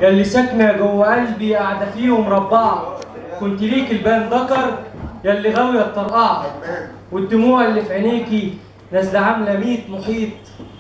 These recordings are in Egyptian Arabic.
يلي ساكنة جوه قلبي قاعدة فيه ومربعة، كنت ليك البان ذكر يلي غاوية الطرقعة، والدموع اللي في عينيكي نازلة عاملة 100 محيط،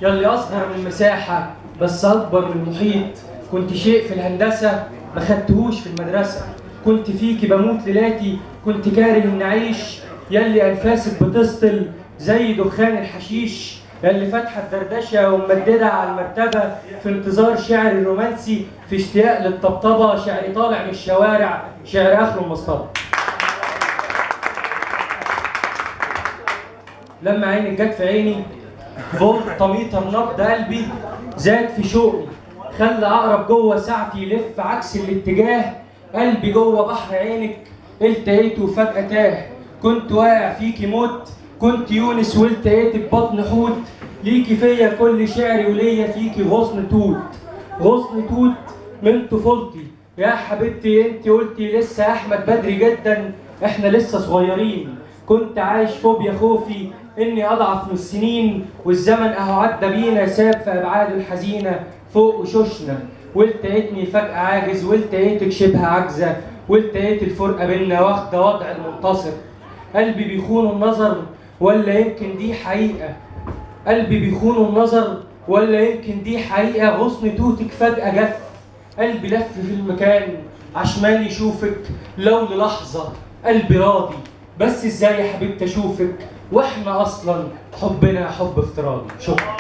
يلي أصغر من مساحة بس أكبر من المحيط. كنت شيء في الهندسة ما خدتهوش في المدرسة، كنت فيكي بموت ليلاتي، كنت كاره إن أعيش، يلي أنفاسك بتسطل زي دخان الحشيش، يلي فاتحة الدردشة وممددة على المرتبة في انتظار شعري الرومانسي، في اشتياق للطبطبة، شعري طالع من الشوارع، شعر آخره المصطبة. لما عينك جت في عيني فولت طميطة نبض قلبي زاد في شوقي، خلى عقرب جوه ساعتي يلف عكس الاتجاه، قلبي جوه بحر عينك التقيته فجأة تاه، كنت واقع فيكي موت، كنت يونس والتقيتك بطن حوت، ليكي فيا كل شعري وليا فيكي غصن توت، غصن توت من طفولتي يا حبيبتي. انت قلتي لسه يا احمد بدري جدا، احنا لسه صغيرين، كنت عايش فوبيا خوفي اني اضعف من السنين، والزمن اهو عدى بينا ساب في ابعاده الحزينة فوق وشوشنا، والتقيتني فجأة عاجز، والتقيتك شبه عاجزه، والتقيت الفرقة بينا واخده وضع المنتصر. قلبي بيخون النظر ولا يمكن دي حقيقة، قلبي بيخون النظر ولا يمكن دي حقيقة، غصن توتك فجأة جف، قلبي لف في المكان عشمان يشوفك لو للحظة، قلبي راضي بس ازاي يا حبيبتي اشوفك واحنا اصلا حبنا حب افتراضي. شكرا.